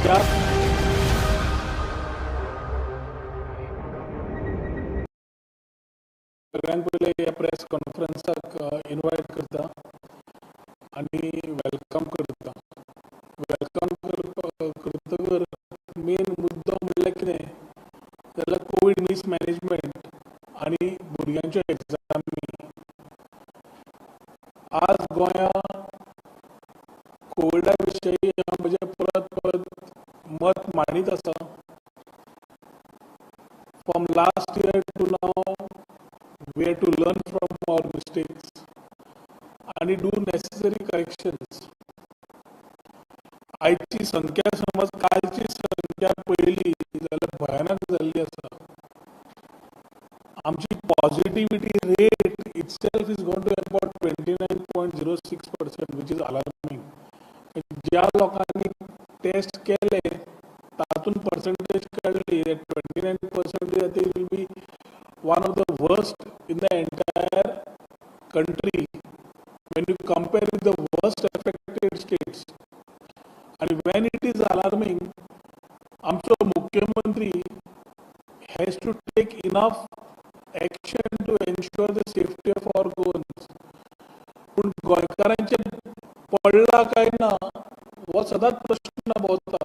ज्या सगळ्यांत पयलीं ह्या प्रेस कॉन्फरन्साक इनवायट करता आनी welcome करता. Welcome करतकर मेन मुद्दो म्हणल्यार कितें जाल्यार कोवीड मिसमॅनेजमेंट आनी भुरग्यांच्यो एग्जामी. आज गोंया कोविडा विशयी हांव म्हजें परत परत मत मांडीत आसा. From last year to now we have to learn from our mistakes आनी do necessary corrections. आयची संख्या समज कालची संख्या पळयली जाल्यार भयानक जाल्ली आसा. आमची positivity rate itself is gone to about 29.06%, which is alarming. ज्या लोकांनी टेस्ट केले तातूंत पर्संटेज काडली 29% will be one of the worst in the entire country when you compare with the worst affected states. And when it is alarming, आमचो मुख्यमंत्री has to take enough action to ensure the safety of our Goans. पूण गोंयकारांचें पडलां काय ना हो सदांच प्रश्न भोंवता.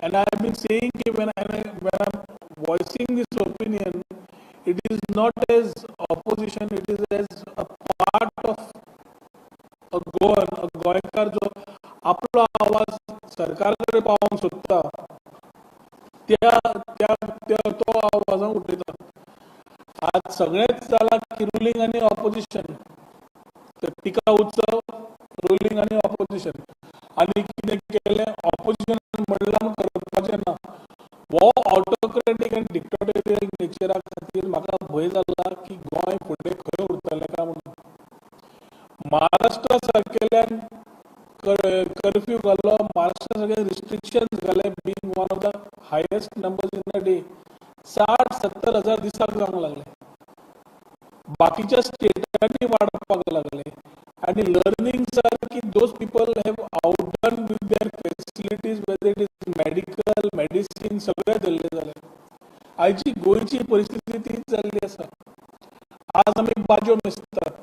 And I have been saying की when I'm voicing this opinion, it is not as opposition, it is as a part of a Goan, a गोंयकार जो आपलो आवाज सरकारा कडेन पावोवंक सोदता त्या त्या त्या तो आवाजान उलयता. आज सगळेंच जालां की रुलींग आनी ऑपोजिशन, तर टिका उत्सव रुलींग आनी ऑपोजिशन. आनी कितें केलें ऑपोजिशनान म्हणलां करपाचें ना. हो ऑटोक्रेटीक आनी डिक्टेटोरियल नेचरा खातीर म्हाका भंय जाला की गोंय फुडें खंय उरतलें काय म्हणून. महाराष्ट्रा सारकेल्यान कर्फ्यू घालो, महाराष्ट्रा सारके रिस्ट्रिक्शन्स घाले, being one of the highest numbers in a day 60-70 हजार दिसाक जावंक लागले. बाकीच्या स्टेटांनी वाडपाक लागले आनी लर्निंग्स आर की those people have outdone with their facilities, whether it is medical medicine सगळें जाल्लें जालें. आयची गोंयची परिस्थिती तीच जाल्ली आसा. आज आमी बाजयो मेजतात,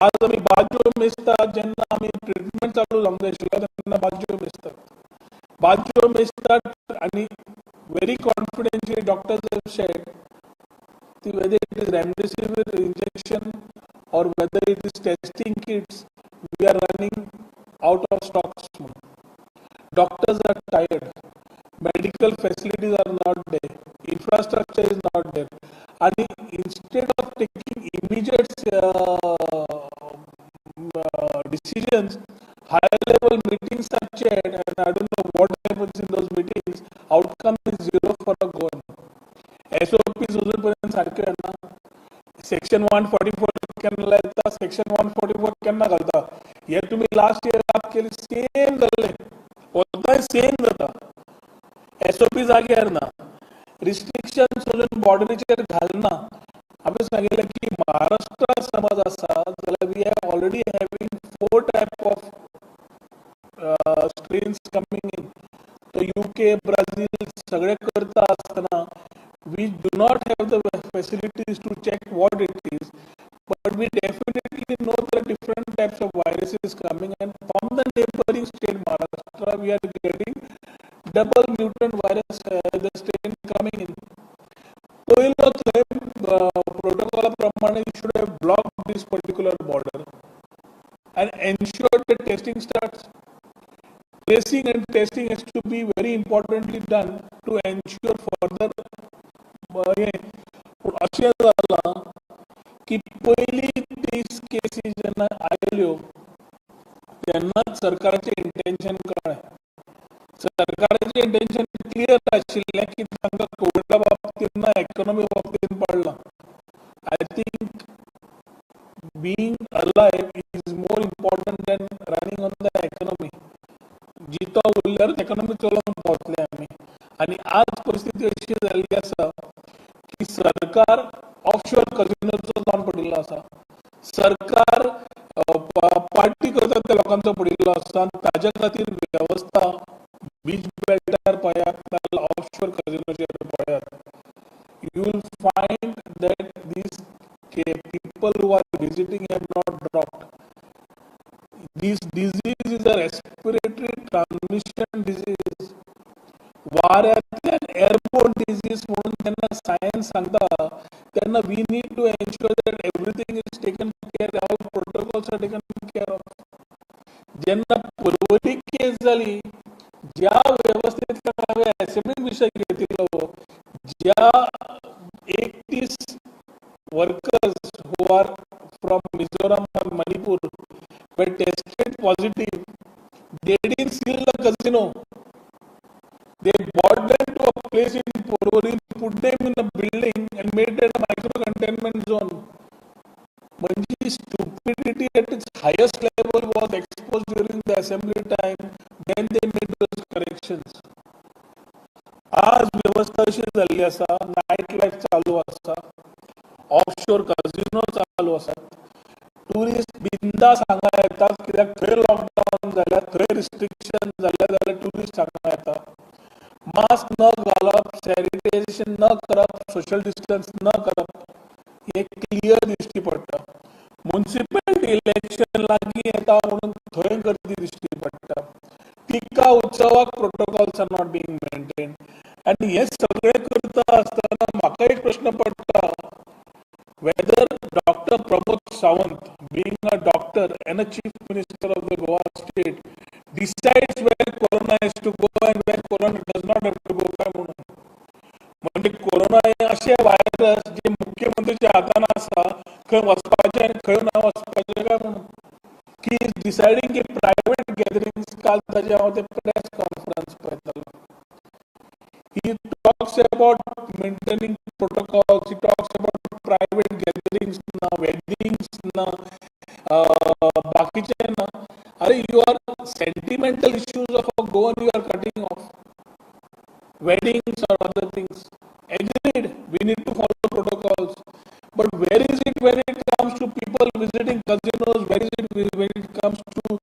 आज आमी बाजयो मेजतात. जेन्ना आमी ट्रिटमेंट चालू जावंक जाय आशिल्लो तेन्ना बाजयो मेजतात, बाजयो मेजतात. आनी very confidentially doctors have said ती whether it is remdesivir injection or whether it is testing kits, we are running out of stocks. Doctors are tired, medical facilities are not there, infrastructure is not there. And instead of taking immediate decisions, higher level meetings are chaired, and I don't know what happens in those meetings. Outcome is zero for a Goan. SOPs अजून पर्यंत सारक्यो येना. Section 144 केन्ना लायता, section 144 केन्ना घालता, हे तुमी लास्ट इयराक केली सेम जाल्लें, आतांय सेम जाता. एसओपी जाग्यार ना, रिस्ट्रिक्शन अजून बॉर्डरीचेर घालना. हांवें सांगिल्लें की महाराष्ट्रा समज आसा जाल्यार we are already having four type of strains coming in. तो युके, ब्राझील सगळे करता आसतना we do not have the facilities to check what it is, but we definitely know there are different types of viruses coming, and from the neighboring state Maharashtra we are getting double mutant virus, the strain coming in. पयलो थंय प्रोटोकॉला प्रमाणे you should have blocked this particular border and ensure the testing starts. Tracing and testing has to be very importantly done to ensure further हें. पूण अशें जालां की पयली 30 केसी जेन्ना आयल्यो तेन्नाच सरकाराचें इंटेन्शन कळ्ळें. सरकाराचें इंटेन्शन क्लियर आशिल्लें की तांकां कोविडा बाबतींत ना, इकॉनॉमी बाबतींत पडलां. I think being alive is more important than running on the economy. जितो उरल्यारूच इकॉनॉमी चलोवंक पावतले आमी. आनी आज परिस्थिती अशी जाल्ली आसा की सरकार ऑफशोर कजिनोचो जावन पडिल्लो आसा, सरकार पार्टी करता त्या लोकांचो पडिल्लो आसा आनी ताज्या खातीर वेवस्था बीच बेल्टार पळयात नाजाल्यार ऑफशोर कजिनोचेर पळयात, you will find that these people who are visiting have not dropped. This disease is a respiratory transmission disease. वाऱ्यांतल्यान एअरबोर्न डिजीज म्हणून जेन्ना सायन्स सांगता तेन्ना we need to ensure that everything is taken care, all protocols are taken care of. जेन्ना पर्वरी केस जाली, ज्या वेवस्थेंतल्यान हांवें असेंब्लीन विशय घेतिल्लो, ज्या 31 workers who are from Mizoram and Manipur were tested positive, they didn't seal the casino. They brought them to a place in Porvorim, put them in a building and made it a micro containment zone. म्हणजे stupidity at its highest level was exposed during the assembly time. Then they made those corrections. आज व्यवस्था अशी जाल्ली आसा, night life चालू आसा, offshore casino चालू आसात, टुरिस्ट बिंदास हांगा येतात, कित्याक थंय लॉकडावन जाल्यार, थंय रिस्ट्रिक्शन जाल्या जाल्यार टुरिस्ट हांगा येता. मास्क न घालप, सॅनिटायझेशन न करप, सोशल डिस्टन्स न करप हे क्लियर दिश्टी पडटा. मुन्सिपॅलिटी इलेक्शन लागीं येता म्हणून थंय गर्दी दिश्टी पडटा. टिका उत्सवाक protocols are not being maintained. आनी हे सगळें करता आसतना म्हाका एक प्रश्न पडटा, whether Doctor Pramod Sawant, being a doctor and a chief minister of the Goa state, decides where corona has to go and where corona does not have to go काय म्हणून. म्हणजे कोरोना हे अशें व्हायरस जे मुख्यमंत्रीच्या हातान आसा, खंय वचपाचें आनी खंय ना वचपाचें काय म्हणून, की डिसायडींग की प्रायवेट गॅदरिंग्स. काल ताजें हांव ते प्रेस कॉन्फरन्स पळयतालो. He talks about maintaining protocols. He talks about private gatherings ना, weddings ना, बाकीचे ना. अरे, you are sentimental issues of a Goan you are cutting off. Weddings or other things. Agreed, we need to follow protocols. But where is it when it comes to people visiting casinos? Where is it when it comes to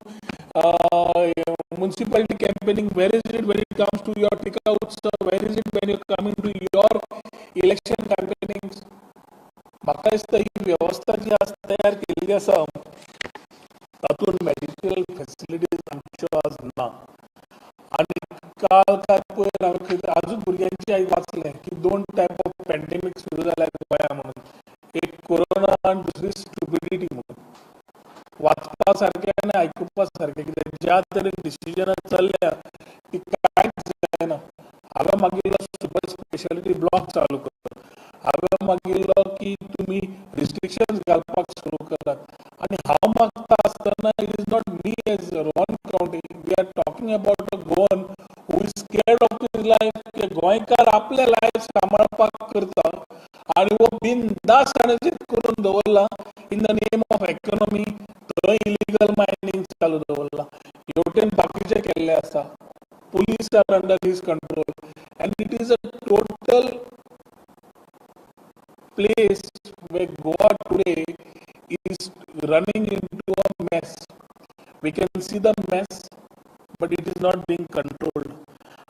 municipality campaigning? Where is it when it comes to your Tika Utsav? Where is it when you're coming to your election campaignings? म्हाका दिसता ही वेवस्था जी आज तयार केल्ली आसा तातूंत medical facilities आमच्यो आज ना. आनी काल काय पयर हांवें खंय आजूच भुरग्यांची आयज वाचलें की दोन टायप ऑफ पॅन्डेमीक सुरू जाल्या गोंया म्हणून, एक कोरोना आनी दुसरी स्टुपिडिटी म्हणून. वाचपा सारकें आनी आयकुपा सारकें, कित्याक ज्या तरेन डिसिजनां चल्ल्या ती कांयच जायना. हांवें मागिल्लो सुपर स्पेशालिटी ब्लॉक चालू कर, हांवें मागिल्लो की तुमी रिस्ट्रिक्शन्स घालपाक सुरू करात. आनी हांव मागता आसतना it is not me as Rohan Khaunte, we are talking about a Goan who is scared of his life, की गोंयकार आपले लायफ सांबाळपाक करता आनी हो बिंदास ताणें करून दवरला in the name of economy. थंय इलिगल मायनींग चालू दवरला, हेवटेन बाकीचे केल्ले आसा. Police are under his control and it is a total place where Goa today is running into a mess. We can see the mess, but it is not being controlled.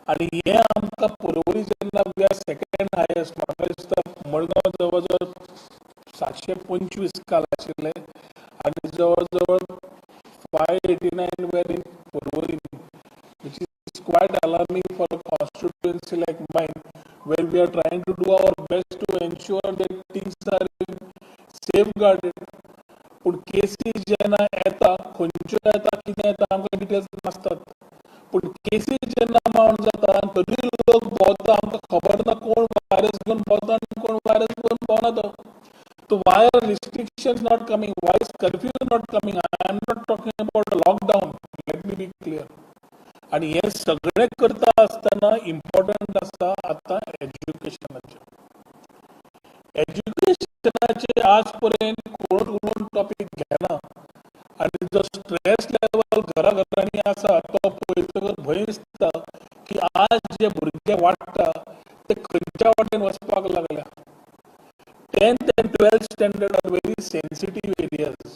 आणि हे आमकां पर्वरी जेन्ना we are second highest, म्हाका दिसता मडगांव जवळ जवळ 725 काल आशिल्ले आनी जवळ जवळ 589 were in Porvorim, which is quite alarming for a constituency like mine, where we are trying to do our best to ensure that things are safeguarded. पूण केसीस जेन्ना येता, खंयच्यो येता, कितें येता, आमकां डिटेल्स नासतात. पूण केसीस जेन्ना माउंट जाता तरी लोक भोंवता. आमकां खबर ना कोण व्हायरस घेवन भोंवता आनी कोण व्हायरस घेवन भोंवना तो. So why are restrictions not coming? Why is curfew not coming? I am not talking about a lockdown. Let me be clear. आणि हे सगळें करता आसतना इम्पॉर्टंट आसा आतां एज्युकेशनाचें. एज्युकेशनाचे आज पर्यंत कोण उलोवन टॉपीक घेना आनी जो स्ट्रेस लेवल घरा घरांनी आसा तो पळयतकच भंय दिसता की आज जे भुरगे वाडटा ते खंयच्या वाटेन वचपाक लागल्या. 10th and 12th standard are very sensitive areas.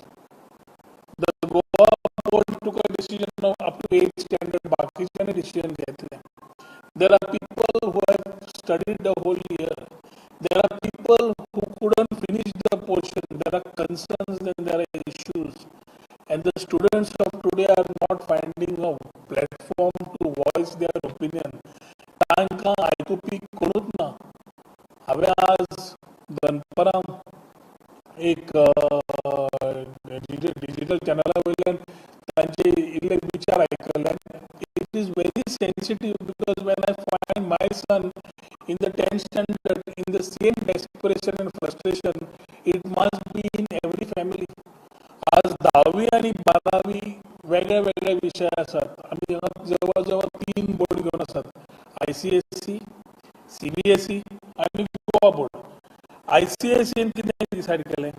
The Goa board took a decision of up to 8th standard, बाकीच्यांनी डिसिजन घेतले. There are people who have studied the whole year. There are people who couldn't finish the portion. There are concerns and there are issues. And the students of today are not finding a platform to voice their opinion. तांकां आयकुपी कोणूच ना. हांवें आज दनपरां एक digital चॅनला वयल्यान तांचे इल्ले विचार आयकले. It is very sensitive because when I find my son in the 10th standard in the same desperation and frustration, it must be in every family. आज धावी आनी बारावी वेगळे वेगळे विशय आसात. आमी हांगा जवळ जवळ तीन बोर्ड घेवन आसात, आयसीएससी, सीबीएसई आनी गोवा बोर्ड. आयसीएसईन कितें डिसायड केलें?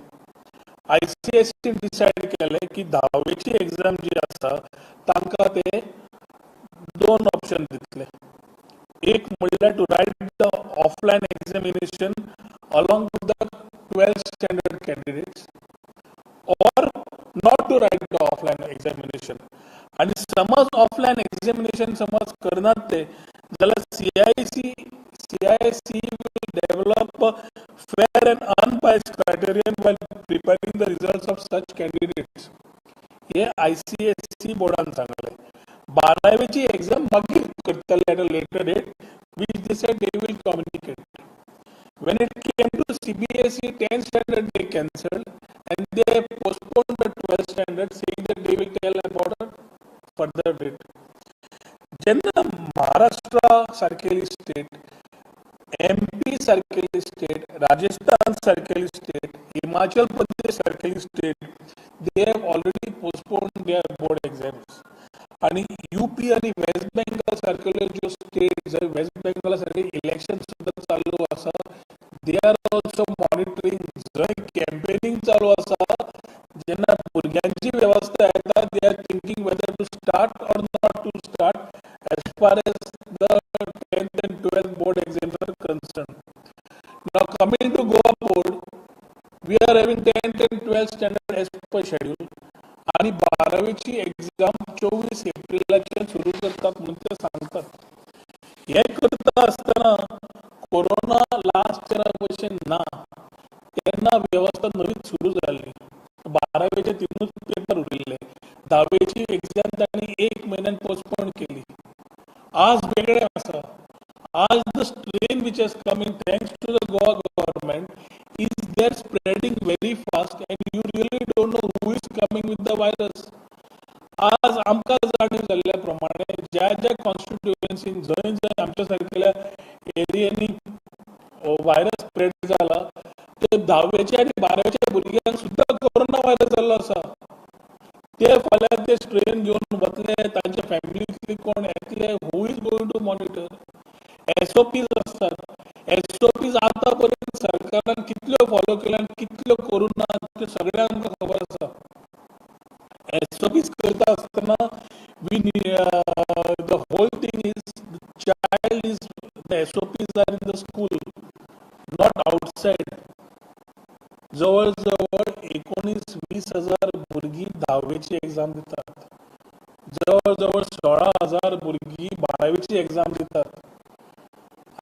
आयसीएसईन डिसायड केलें की धावेची एग्जाम जी आसा तांकां ते दोन ऑप्शन दितले. एक म्हणल्यार to write the offline examination along with the 12th standard candidates or not to write the offline examination. आणि समज ऑफलायन एक्झामिनेशन समज करनात ते जाल्यार CIC will develop a fair and unbiased criterion while preparing the results of such candidates. हे ICSC बोर्डान सांगलें. बारावेची exam मागीर करतले at a later date, which they said they will communicate. When it came to CBSE, 10th standard they cancelled and they postponed the 12th standard, saying that they will tell about a further date. जेन्ना महाराष्ट्रा सारकेली state, MP सारकेली state, Rajasthan सारकेली state, Himachal Pradesh सारकेली state, they have already postponed their board exams. आणि UP आणि West Bengal सारकेल्यो ज्यो states, waste बेंगला सारके इलेक्शन सुद्दां चालू आसा, they are also monitoring. जंय कॅम्पेनिंग चालू आसा, जेन्ना भुरग्यांची वेवस्था येता, they are thinking whether to start or not to start as far as the 10th and 12th board exams are concerned. Now coming to Goa board, we are having 10th and 12th standard as per schedule आणि बारावीची exam 24 एप्रिलाच्यान सुरू करतात म्हणून ते सांगतात. हे करता आसतना कोरोना लास्ट इयरा भशेन ना. तेन्ना वेवस्था नवीच सुरू जाल्ली. बारावेचे तिनूच पेपर उरिल्ले. धावेची एक्झाम तांणी एक म्हयन्यान पोस्टपोन केली. आज वेगळें आसा. आज the strain which has coming, thanks to the Goa government, is they spreading very fast and you really don't know who is coming with the virus. आज आमकां जाणीव जाल्ल्या प्रमाणे ज्या ज्या कॉन्स्टिट्युएन्सीन, जंय जंय आमच्या सारकेल्या एरियांनी व्हायरस स्प्रेड जाला, ते धावेच्या आनी बारावेच्या भुरग्यांक सुद्दां कोरोना व्हायरस जाल्लो आसा. ते फाल्यां ते स्ट्रेन घेवन वतले, तांच्या फॅमिलींतली कोण येतले, who is going to monitor? SOPs आसतात. एसओपीज आतां पर्यंत सरकारान कितल्यो फॉलो केल्या आनी कितल्यो करूंक ना त्यो सगळ्यांक आमकां खबर आसा. एसओपीज करता आसतना we the whole thing is child is the SOPs are in the school, not outside. जवळ जवळ 19-20 हजार भुरगीं धावेची एक्झाम दितात. जवळ जवळ 16,000 भुरगीं बारावेची एक्झाम दितात.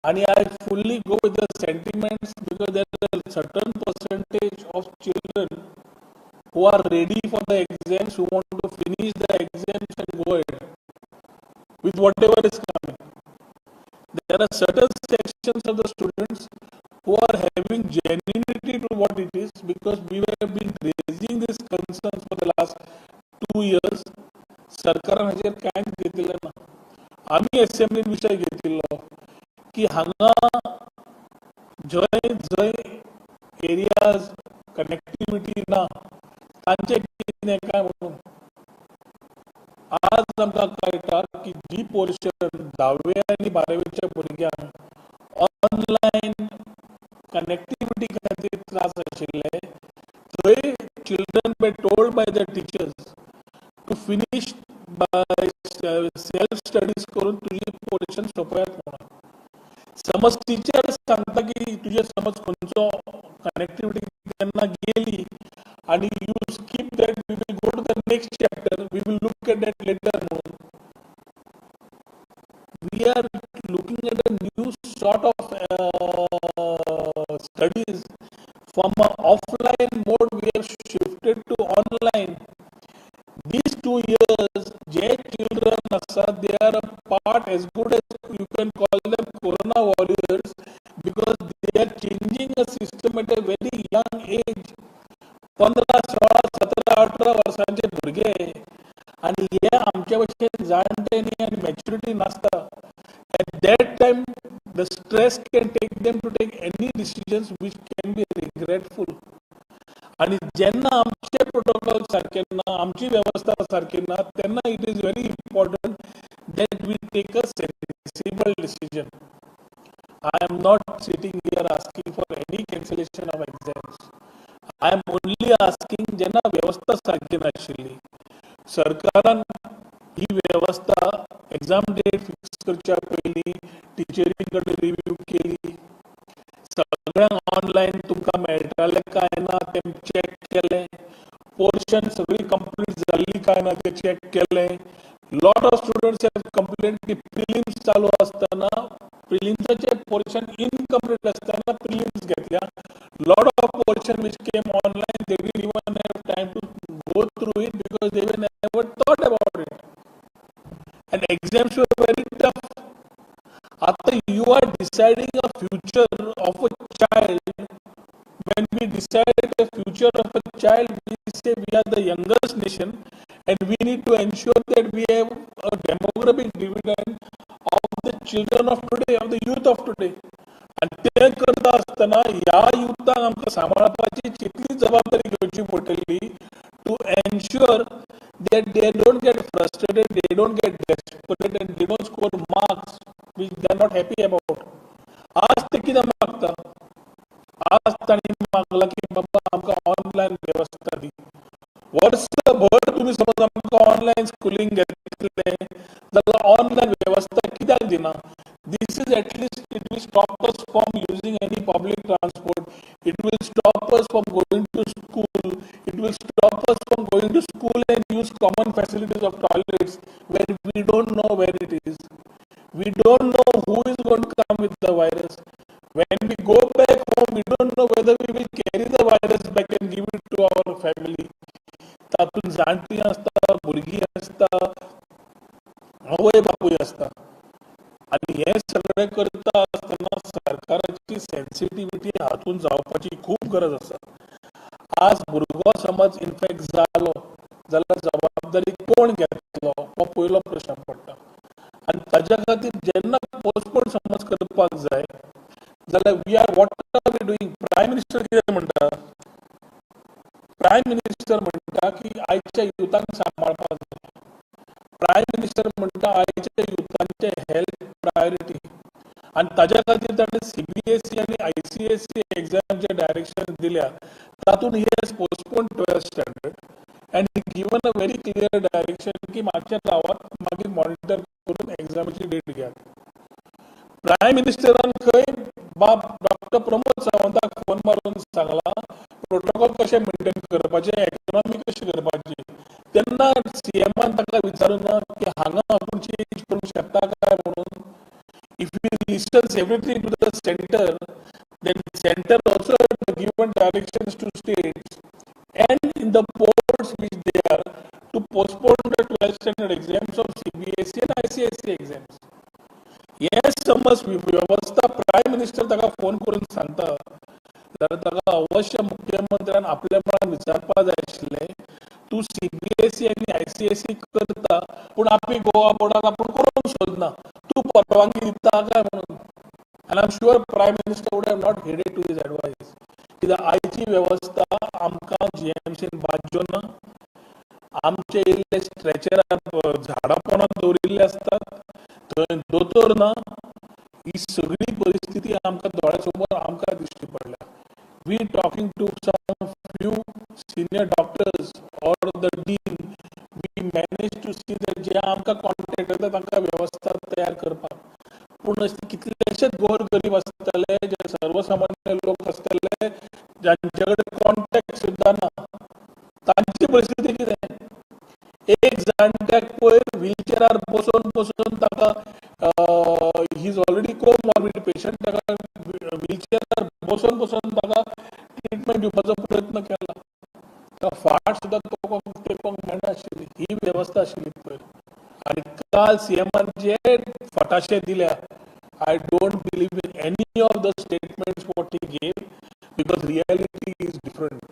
आणि I fully go with the sentiments because there are certain percentage of children who are ready for the exams, who want to finish the exams and go ahead with whatever is coming. There are certain sections of the students who are having genuinity to what it is because we have been raising these concerns for the last 2 years. सरकारान हाचेर कांयच घेतिल्लें ना. आमी एसेंब्लीन विशय घेतिल्लो की हांगा जंय जंय एरियाज कनेक्टिविटी ना तांचें कितें काय म्हणून. आज आमकां कळटा की जी पोर्शन धावे आनी बारावेच्या भुरग्यांक ऑनलायन कनेक्टिविटी खातीर त्रास आशिल्ले, थंय children were told by the teachers to finish by self studies करून तुजी पोर्शन सोंपयात म्हणून. समज टिचर सांगता की तुजे समज खंयचो कनेक्टिविटी तेन्ना गेली आणि you skip that, we will go to the next chapter, we will look at that later म्हणून. We are looking at a new sort of studies. From a offline mode we have shifted to online. These 2 years J children आसा, they are a part, as good as you can call them corona warriors, because they are changing a system at a very young age. 15, 16, 17, 18 वर्सांचे भुरगे आनी हे आमचे भशेन जाणटे न्ही आनी मॅच्युरिटी नासता. At that time the stress can take them to take any decisions which can be regretful. आणि जेन्ना आमचे प्रोटोकॉल सारके ना, आमची वेवस्था सारकी ना, तेन्ना it is very important that we take a sensible decision. I am not sitting here asking for any cancellation of exams. I am only asking, जेन्ना वेवस्था सारकी नाशिल्ली, सरकारान ही वेवस्था एग्जाम डेट फिक्स करच्या पयलीं टिचरी कडेन रिव्यू केली? सगळ्यांक ऑनलायन तुमकां मेळटालें काय ना तें चॅक केलें? पोर्शन सगळी कंप्लीट जाल्ली काय ना तें चॅक केलें? Lot of students have complain की प्रिलिम्स चालू आसतना, प्रिलिम्साचे पोर्शन इनकम्प्लीट आसतना प्रिलिम्स घेतल्या. Lot of portion which came online, they didn't even have time to go through it because they were never taught about it, and exams were very tough. आता you are deciding a future of a child. When we decide the future of a child, we say we are the youngest nation and we need to ensure that we have a demographic dividend of the children of today, of the youth of today. आनी तें करता आसतना ह्या युथाक आमकां सांबाळपाची तितली जबाबदारी घेवची पडटली to ensure that they don't get frustrated, they don't get desperate and they don't score marks which they are not happy about. आज ते कितें मागता? आज तांणी मागला की बाबा, आमकां ऑनलायन वेवस्था दी. वर्सभर तुमी समज आमकां ऑनलायन स्कुलींग घेतलें जाल्यार ऑनलायन वेवस्था कित्याक दिना? This is, at least it will stop us from using any public transport, it will stop us from going to school, it will stop us from going to school and use common facilities of toilets where we don't know where it is. We don't know who is going to come with the virus. When we go back home, we don't know whether we will carry the virus back and give it to our family. तातूंत जाणटीं आसता, भुरगीं आसता, आवय बापूय आसता आनी हें सगळें करता आसतना सरकाराची सेन्सिटिविटी हातूंत जावपाची खूब गरज आसा. आज भुरगो समज इन्फेक्ट जालो जाल्यार जबाबदारी कोण घेतलो हो पयलो प्रश्न पडटा. आनी ताज्या खातीर जेन्ना पोस्टपोन समज करपाक जाय जाल्यार we are what are we doing? Prime Minister कितें म्हणटा? प्रायम मिनिस्टर म्हणटा की आयच्या युथांक सांबाळपाक जाय. प्रायम मिनिस्टर म्हणटा आयच्या युथांचे हेल्थ प्रायोरिटी आनी ताज्या खातीर ताणें सीबीएसई आनी आयसीएसई एग्जामचे डायरेक्शन दिल्या. तातूंत he has postpone 12th standard and given a very clear direction की मातशें रावात, मागीर मॉनिटर करून एग्जामीची डेट घेयात. प्रायम मिनिस्टरान खंय बाब डॉक्टर प्रमोद सावंताक फोन मारून सांगला प्रोटोकॉल कशें मेंटेन करपाचें, इकॉनॉमी कशी करपाची. तेन्ना सीएमान ताका विचारूं ना की हांगा आपूण चेंज करूंक शकता काय म्हणून? If he listens everything to the center, then center also given directions to states and in the boards which they are to postpone the 12th standard exams of CBSE and ICSE exams. हे समज वेवस्था prime minister ताका phone करून सांगता जाल्यार ताका अवश्य मुख्यमंत्र्यान आपल्या मनान विचारपा जाय आशिल्लें, तूं सीबीएसई आनी आयसीएसई करता पूण आपली गोवा बोर्डाक आपूण करूंक सोदना, तूं परवानगी दिता काय म्हणून. आनी I am sure Prime Minister would have not heeded to his advice, कित्याक आयची वेवस्था आमकां जीएमसीन बाज्यो ना. आमचे इल्ले स्ट्रेचरार झाडां पोंदा दवरिल्ले आसतात, थंय दोतोर ना. ही सगळी परिस्थिती आमकां दोळ्या समोर आमकां दिश्टी पडल्या. We talking to some few senior doctors or the dean, we manage to see that जे आमकां कॉन्टेक्ट येता तांकां वेवस्था तयार करपाक. पूण अशे कितलेशेच गोर गरीब आसतले, जे सर्वसामान्य लोक आसतले, जांचे कडेन कॉन्टेक्ट सुद्दां ना, तांची परिस्थिती कितें? एक जाणट्याक पयर व्हीलचेरार बसोवन बसोवन ताका He is already comorbid patient. ताका व्हीलचेअरार बसोवन बसोवन ताका ट्रिटमेंट दिवपाचो प्रयत्न केला. ताका फाट सुद्दां तोकोंक तेकोंक मेळनाशिल्ली. ही वेवस्था आशिल्ली पयर. आनी काल सीएमान जे फटाशे दिल्या, I don't believe in any of the statements what he gave, because reality is different.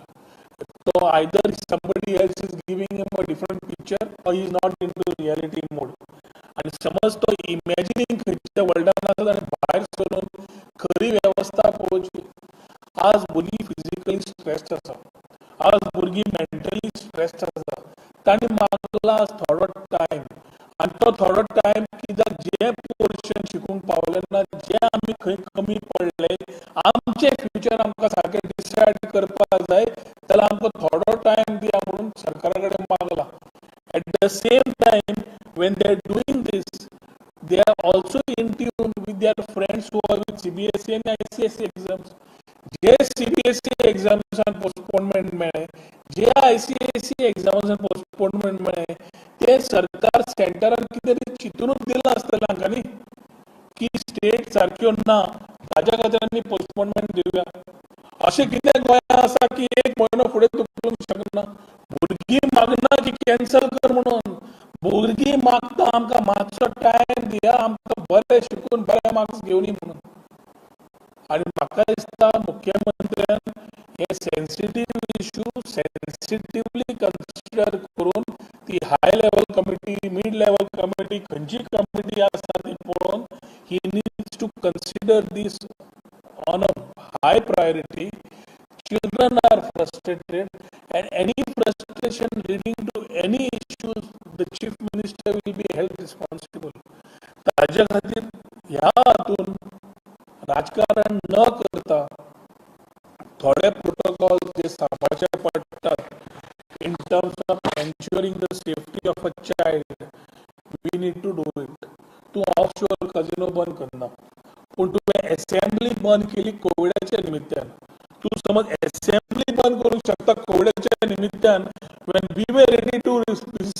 So either somebody else is giving him a different picture or he is not into reality mode. आनी समज तो इमॅजिनींग खंयच्या वर्ल्डान आसा आनी भायर सरून खरी वेवस्था पळोवची. आज भुरगीं फिजिकली स्ट्रेस्ड आसा, आज भुरगीं मेंटली स्ट्रेस्ड आसा. तांणी मागला आज थोडो टायम आनी तो थोडो टायम कित्याक जे पोर्शन शिकूंक पावले ना, जे आमी खंय कमी पडले, आमचे फ्युचर आमकां सारकें डिसायड करपाक जाय जाल्यार आमकां थोडो टायम दिया म्हणून सरकारा कडेन मागला. At the same time, when they are doing this, they are also in tune with their friends who are with CBSE and ICSE exams. J CBSE एग्जाम्सान postponement मेळ्ळें, जे आयसीएसई एग्जाम्सान पोस्टपोनमेंट मेळ्ळें, ते सरकार सेंटरान कितें तरी चिंतूनच दिलां आसतलें हांकां न्ही, की स्टेट सारक्यो ना, ताज्या खातीर आमी पोस्टपोनमेंट दिवया. अशें कितें गोंयांत आसा की एक म्हयनो फुडें धुकलूंक शकना? भुरगीं मागना की कॅन्सल कर म्हणून. भुरगीं मागता आमकां मातसो टायम दिया, आमकां बरें शिकून बरे मार्क्स घेवनी म्हणून. आनी म्हाका दिसता मुख्यमंत्र्यान हे सेन्सिटीव इशू सेन्सिटिवली कन्सिडर करून ती high level committee, mid level committee, खंयची कमिटी आसा ती पळोवन he needs to consider this on a high priority. Children are frustrated, and any frustration leading to any issues, the chief minister will be held responsible. ताज्या खातीर ह्या हातून राजकारण न करता थोडे प्रोटोकॉल जे सांबाळचे पडटात in terms of ensuring the safety of a child, we need to do it. तूं ऑफ शोर कजिनो बंद करना, पूण तुवें एसेंब्ली बंद केली कोविडाच्या निमित्तान. तूं समज एसेंब्ली बंद करूंक शकता कोविडाच्या निमित्तान, when we were ready to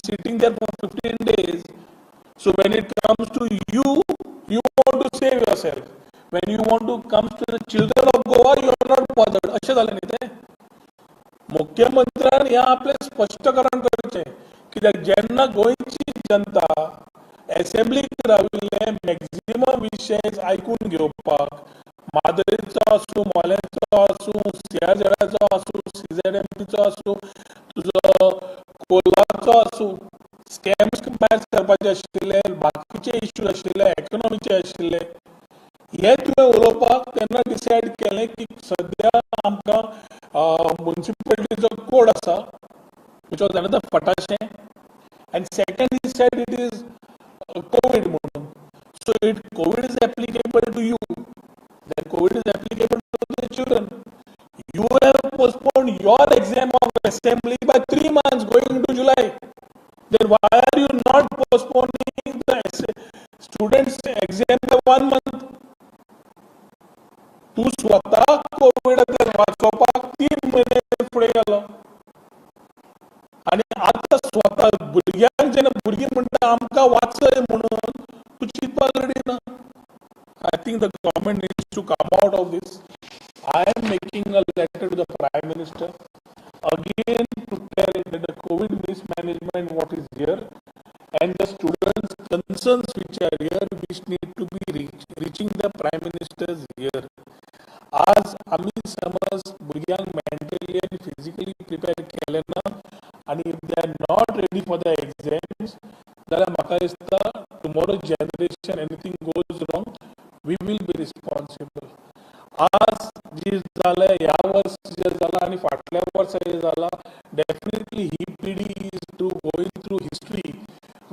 sitting there for 15 days. So when it comes to you, you want to save yourself. When you want to comes to the children of Goa, you are not bothered. अशें जालें न्ही तें. मुख्यमंत्र्यान हें आपलें स्पश्टीकरण करचें, कित्याक जेन्ना गोंयची जनता एसेंब्लीक राविल्ले मॅक्झिमम विशय आयकून घेवपाक, म्हादयचो आसूं, मोल्याचो आसूं, सीआरझेडाचो आसूं, सीझेडएमपीचो आसूं, तुजो कोलाचो आसूं, स्कॅम्स भायर सरपाचे आशिल्ले, बाकीचे इश्यूज आशिल्ले, इकॉनॉमीचे आशिल्ले, हे तुवें उलोवपाक तेन्ना डिसायड केलें की सद्या आमकां मुन्सिपालिटीचो कोड आसा, which was another फटाशें, and second he said it is COVID म्हणून. So it COVID is applicable to you, then COVID is applicable to the children. You have postponed your exam of assembly by 3 months, going into July. Then why are you not postponing the students' exam by one month? तूं स्वता कोविडांतल्यान वाचोवपाक 3 म्हयने फुडें गेलो आनी आतां स्वता भुरग्यांक जेन्ना भुरगीं म्हणटा आमकां वाचय म्हणून, तूं चिंतपाक रेडी ना. I think the government needs to come out of this. I am making a letter to the Prime Minister again to tell that the COVID mismanagement what is here and the students' concerns which are here, which need to be reaching the Prime Minister's ear. आज आमी समज भुरग्यांक mentally आनी physically prepare केलें ना आनी if they are not ready for the exams जाल्यार म्हाका दिसता tomorrow generation, anything goes wrong, we will be responsible. आज जी जालें, ह्या वर्स जें जालां आनी फाटल्या वर्सा जें जालां, डेफिनेटली ही पिढी is to going through history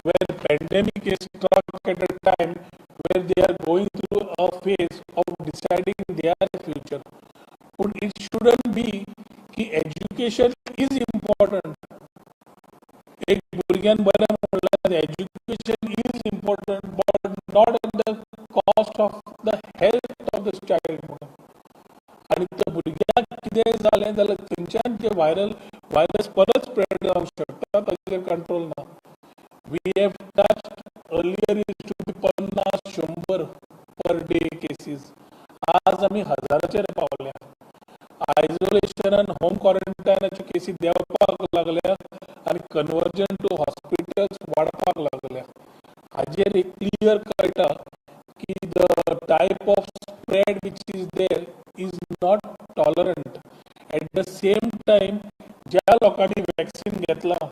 where pandemic is struck at a time where they are going through a phase of deciding their future. But it shouldn't be की education is important. एक भुरग्यान बरें म्हणलां, education is important but not at the cost of the health of the child म्हणून. आनी त्या भुरग्याक कितेंय जालें जाल्यार थंयच्यान ते व्हायरल व्हायरस परत स्प्रेड जावंक शकता, ताचेर कंट्रोल ना. We have touched earlier used to be 50, 100. Cases. आज आमी 1000चेर पावल्या. आयसोलेशनान होम क्वॉरंटायनाच्यो केसी देंवपाक लागल्या आनी कन्वर्जन टू हॉस्पिटल्स वाडपाक लागल्या. हाजेर एक क्लियर कळटा की the type of spread which is there is not tolerant. At the same time ज्या लोकांनी वॅक्सिन घेतलां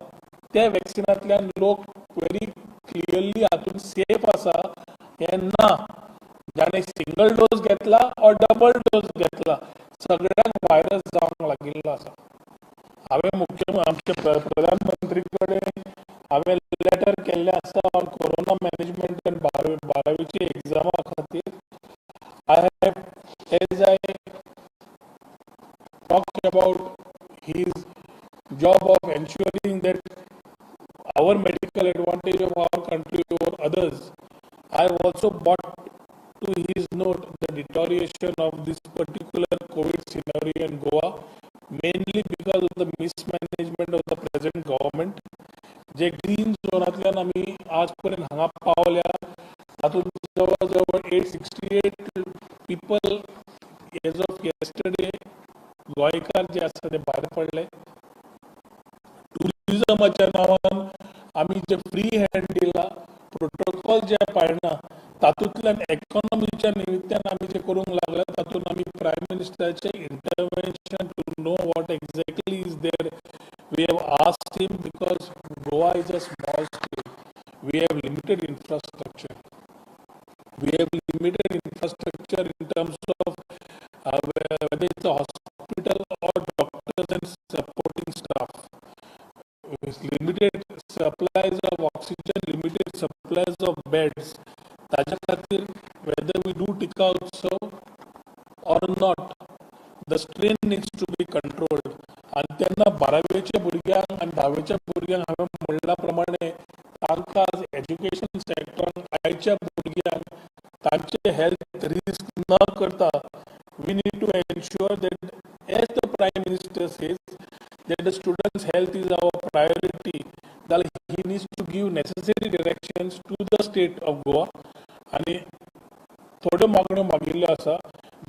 त्या वॅक्सिनांतल्यान लोक व्हेरी क्लियरली हातून सेफ आसा हें ना. जाणें सिंगल डोस घेतला ऑर डबल डोस घेतला सगळ्यांक व्हायरस जावंक लागिल्लो आसा. हांवें मुख्य आमचे प्रधानमंत्री कडेन हांवें लेटर केल्लें आसा ऑन कोरोना मॅनेजमेंट आनी बारावीच्या एग्जामा खातीर. I have, as I talk about his job of ensuring that our medical advantage of our country over others, I have also brought to his note the deterioration of this particular COVID scenario in Goa, mainly because of the mismanagement of the present government. J green झोनांतल्यान आमी आज पर्यंत हांगा पावल्या तातूंत जवळ जवळ 868 people as of yesterday गोंयकार जे आसा ते भायर पडले. टुरिजमाच्या नांवान आमी जे फ्री हँड दिला, प्रोटोकॉल जे पाळना, तातूंतल्यान इकॉनॉमीच्या निमित्तान आमी जे करूंक लागले तातूंत आमी prime मिनिस्टराचे intervention to know what exactly is there we have asked him, because Goa is a small state, we have limited infrastructure. We have limited infrastructure in terms of whether it's a hospital or doctors and supporting staff. With limited supplies of oxygen, limited supplies of beds. ताज्या खातीर whether we do Tika Utsav or not, the strain needs to be controlled. आनी तेन्ना बारावेच्या भुरग्यांक आनी धावेच्या भुरग्यांक हांवें म्हणल्या प्रमाणे तांकां एज्युकेशन सेक्टरान आयच्या भुरग्यांक तांचे हेल्थ रिस्क न करता we need to ensure that, as the Prime Minister says, that the students' health is our priority, जाल्यार he needs to give necessary directions to the state of Goa. आनी थोड्यो मागण्यो मागिल्ल्यो आसा,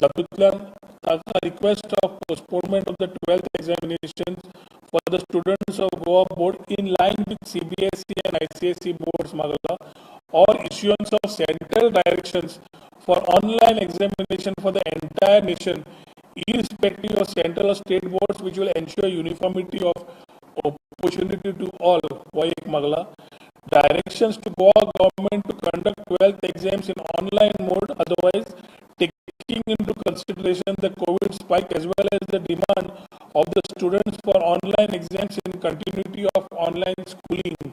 जातूंतल्यान ताका request of postponement of the 12th examination for the students of Goa board in line with CBSE and ICSE boards मागला, or issuance of central directions for online examination for the entire nation, irrespective of central or state boards, which will ensure uniformity of opportunity to all, हो एक मागला. Directions to Goa government to conduct 12th exams in online mode, otherwise taking into consideration the COVID spike as well as the demand of the students for online exams in continuity of online schooling.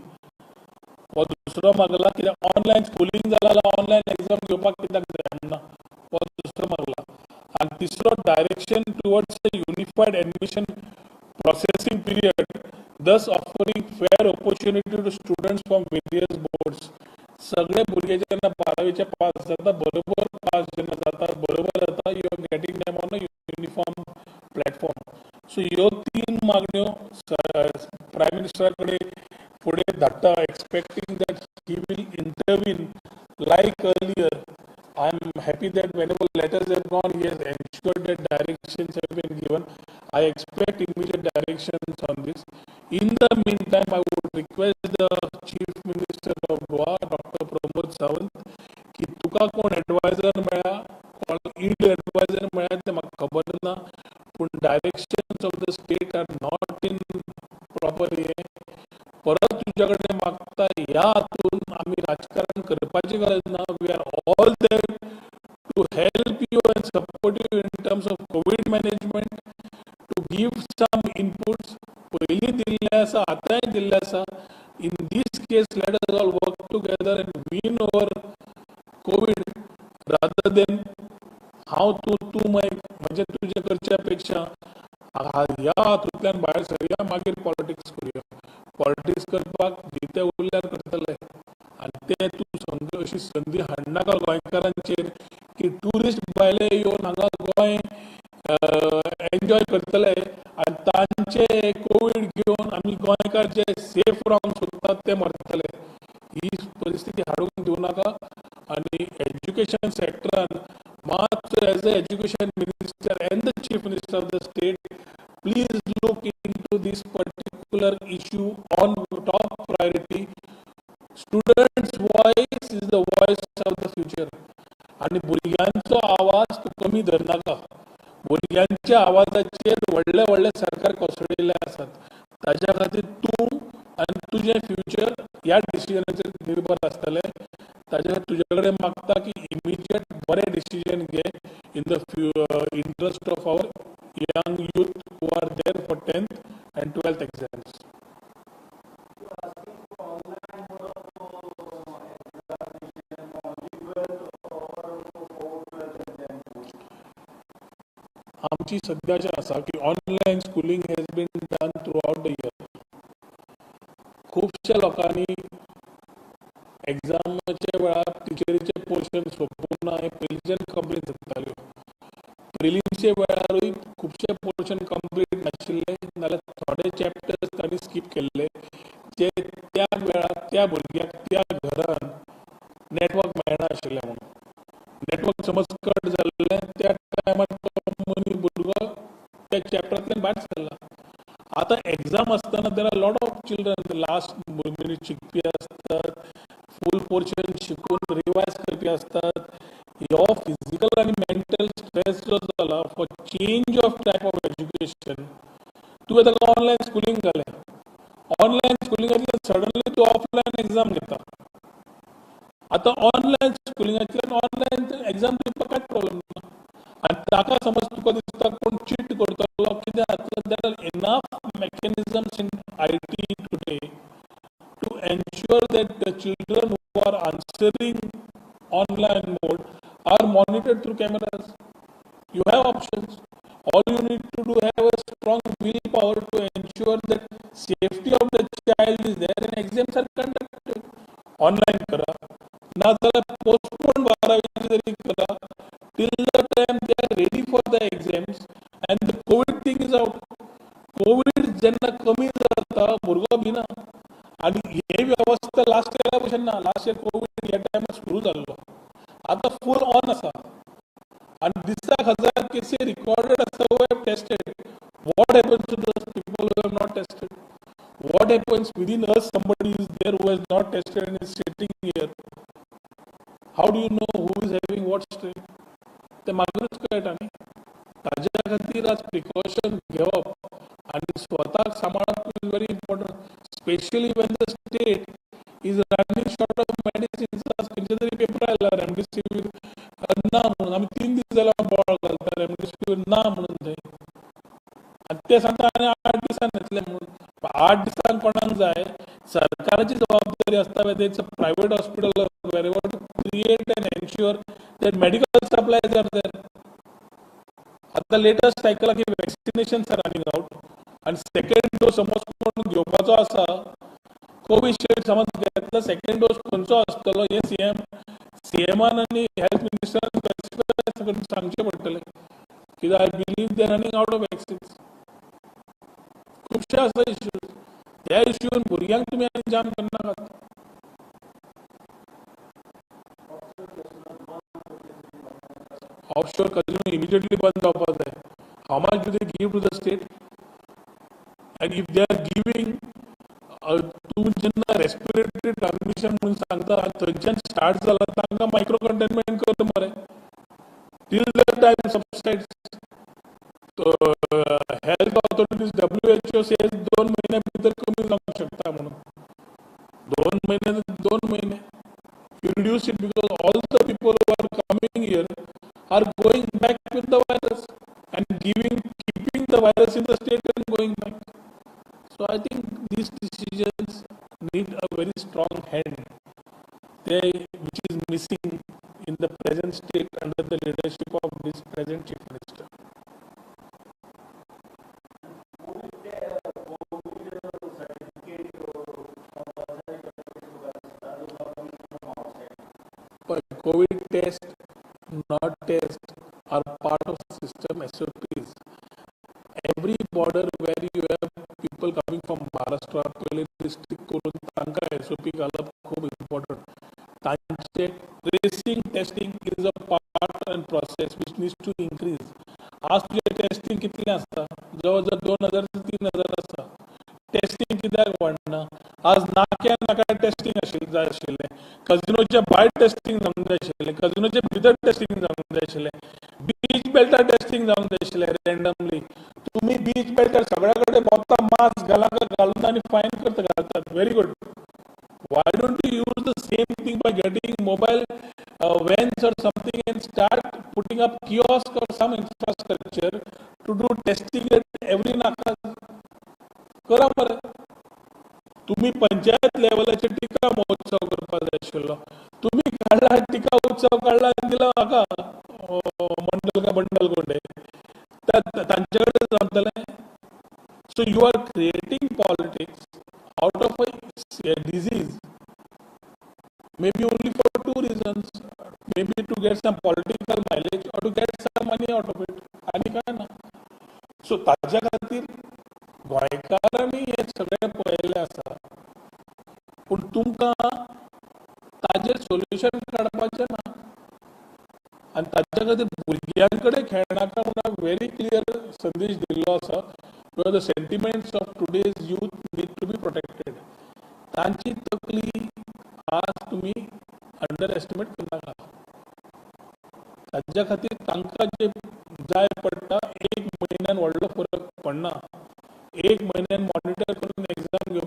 हो दुसरो मागला. कित्याक online Schooling जालां जाल्यार online exam घेवपाक कित्याक जायना, हो दुसरो मागला. आनी तिसरो, direction towards a unified admission processing period, thus offering fair opportunity to students from various boards. सगळे भुरगे जेन्ना बारावीचे पास जाता, बरोबर पास जेन्ना जाता, बरोबर जाता, you are getting them on a uniform platform. So ह्यो तीन मागण्यो प्रायम मिनिस्टरा कडेन फुडें धाडटा, expecting that he will intervene like earlier. I am happy that whenever letters have gone, he has ensured that directions have been given. I expect immediate directions on this. In the meantime, I would request the Chief Minister of Goa, Dr. Pramod Sawant, की तुका कोण adviser मेळ्ळा, कोण इल adviser मेळ्ळा तें म्हाका खबर ना, पूण directions of the state are not in proper. हें परत तुज्या कडेन मागता. ह्या हातून आमी राजकारण करपाची गरज ना. We are all there to help you and support you in terms of COVID management, to give some inputs. पयलीं दिल्लें आसा, आतांय दिल्लें आसा. In this case, let us all work together and win over COVID rather than हांव तूं, तूं म्हजें तुजें करच्या पेक्षा ह्या हातूंतल्यान भायर सरया, मागीर पॉलिटिक्स करुया. पॉलिटिक्स करपाक जिते उरल्यार करतले. आनी ते तूं समज अशी संदी हाडनाका गोंयकारांचेर की ट्युरिस्ट भायले येवन हांगा गोंय एन्जॉय करतले आनी तांचे कोवीड घेवन आमी गोंयकार जे सेफ रावंक सोदतात ते मरतले. ही परिस्थिती हाडूंक दिवं नाका. आनी एज्युकेशन सेक्टरान मात as a education minister and the chief minister of the state, please look into this particular issue on top priority. Students' voice is the voice of the future. आनी भुरग्यांचो आवाज तूं कमी धरनाका. भुरग्यांच्या आवाजाचेर व्हडले व्हडले सरकार कोसळिल्ले आसात. ताज्या खातीर तूं आनी तुजें फ्युचर ह्या डिसिजनाचेर निर्भर आसतलें. ताज्या खातीर तुजे कडेन मागता की इमिजिएट बरें डिसिजन घे in the interest of our young youth who are there for 10th and 12th exams. Asking for online mode of examination only 12th or for 12th and 10th? आमची सद्या अशें आसा की online schooling has been done throughout the year. खुबश्या लोकांनी एग्जामाच्या वेळार टिचरीचे portion सोंपूंक ना हें पयलींच्यान कंप्लेन जाताल्यो. प्रिलिम्सच्या वेळारूय खुबशे पोर्शन कंप्लीट नाशिल्ले, नाल्यार थोडे चॅप्टर्स तांणी स्कीप केल्ले, जे त्या वेळार त्या भुरग्याक त्या घरान नेटवर्क मेळना आशिल्लें म्हणून. नेटवर्क समज कट जाल्लें, त्या टायमार तो मनीस भुरगो त्या चॅप्टरांतल्यान भायर सरला. आतां एग्जाम आसतना there are lot of children last minute शिकपी आसतात, फूल पोर्शन शिकून रिवायज करपी आसतात. हो फिजिकल आनी मेंटल स्ट्रेस जो जाला for change of type of education, तुवें ताका ऑनलायन स्कुलींग घालें. ऑनलायन स्कुलिंगांतल्यान सडनली तूं ऑफलायन एग्जाम घेता. आतां ऑनलायन स्कुलिंगांतल्यान ऑनलायन एग्जाम दिवपाक कांयच प्रॉब्लम ना. आनी ताका समज तुका दिसता कोण चीट करतलो, कितें जातलें, there are enough mechanisms in IT today to ensure that the children who are answering online mode are monitored through cameras. You have options. All you need to do, have a strong willpower to ensure that safety of the child is there and exams are conducted. Online करा, नाजाल्यार postpone बारावी तरी करा till the time they are ready for the exams and the COVID thing is out. Covid जेन्ना कमी जाता, भुरगो भिना. आनी हे वेवस्था लास्ट इयरा भशेन ना. लास्ट इयर कोवीड ह्या टायमार सुरू जाल्लो, आतां फूल ऑन आसा आनी दिसाक हजार केसी रिकॉर्डेड आसा who have tested. What happens to those people who have not tested? What happens within us, somebody is there who has not tested and is sitting here? How do you know who is having what strain? ते मागीरूच कळटा न्ही. ताज्या खातीर आज precaution घेवप आनी स्वताक सांबाळप is very important, specially when the state is running short of medicines. आज खंयचे तरी पेपर आयला रेमडेसिवीर ना म्हणून. आमी 3 दीस जाले बोवाळ घालता रेमडेसिवीर ना म्हणून थंय, आनी ते सांगता आनी 8 दिसान येतले म्हणून. 8 दिसान कोणाक जाय? सरकाराची जबाबदारी आसता, whether it's a private hospital or wherever, to create and ensure that medical supplies are there. आतां लेटस्ट आयकलां की वॅक्सिनेशन are running out आनी सेकंड डोस समज कोण घेवपाचो आसा, कोविशिल्ड समज घेतला, सेकंड डोस खंयचो आसतलो हें सीएमान आनी हेल्थ मिनिस्टरान स्पेसिफाय करून सांगचें पडटलें, कित्याक I believe they running out of vaccines. खुबशे आसा इश्यूज. त्या इश्यून भुरग्यांक तुमी आनी जाम करनाकात. ऑफशोर कजिनो इमिजिएटली बंद जावपाक जाय. How much do they give to the state? And if they are giving, तूं जेन्ना रेस्पिरेटरी ट्रान्समिशन म्हणून सांगता आनी थंयच्यान स्टार्ट जाला, तांकां मायक्रो कंटेनमेंट कर मरे till the time subsides. Health authorities, WHO says 2 म्हयन्या भितर कमी जावंक शकता म्हणून. 2 म्हयने, 2 म्हयने you reduce it, because all the people who are coming here are going back with the virus and keeping the virus in the state and going back. So I think these decisions need a very strong hand, which is missing in the present state under the leadership of this present Chief Minister. COVID certificate compulsory from outside. But COVID test, not test, are part of system SOPs. Every border where you have people coming from Maharashtra, पयले restrict करून तांकां SOP घालप खूब important. तांचे tracing, testing is a part and process which needs to increase. आज तुजें testing कितलें आसा? जवळ जवळ 2000 ते 3000 आसा. टेस्टिंग कित्याक वाडना? आज नाक्या नाक्यार टेस्टिंग आशिल्लें जाय आशिल्लें. कजिनोच्या भायर टेस्टिंग जावंक जाय आशिल्लें, कजिनोच्या भितर टेस्टिंग जावंक जाय आशिल्लें, बीच बेल्टार टेस्टिंग जावंक जाय आशिल्लें. रँडमली तुमी बीच बेल्टार सगळ्या कडेन भोंवता, मास्क घाला काय घालून आनी फायन करता, घालतात. Very good. Why don't you use the same thing by getting mobile vans or something and start putting up kiosk or some infrastructure to do testing at every naka? करा मरे. तुम्ही पंचायत लेवलाचेर टिका महोत्सव करपाक जाय आशिल्लो. तुम्ही काडला टिका उत्सव, काडला आनी दिला हाका, मंडल का बंडल कोण तांचे कडेन जमतलें? So you are creating politics out of a disease, maybe only for two reasons: maybe to get some political mileage or to get some money out of it. आनी काय ना. सो ताज्या खातीर गोंयकारांनी हें सगळें पळयल्लें आसा, पूण तुमकां ताजेर सोल्युशन काडपाचें ना. आनी ताज्या खातीर भुरग्यां कडेन खेळनाका म्हणून व्हेरी क्लियर संदेश दिल्लो आसा, because the sentiments of today's youth need to be protected. तांची तकली आज तुमी अंडर एस्टिमेट करनाका. ताज्या खातीर तांकां जे जाय पडटा, एक म्हयन्यान व्हडलो फरक पडना. एक म्हयन्यान मॉनिटर करून एग्जाम.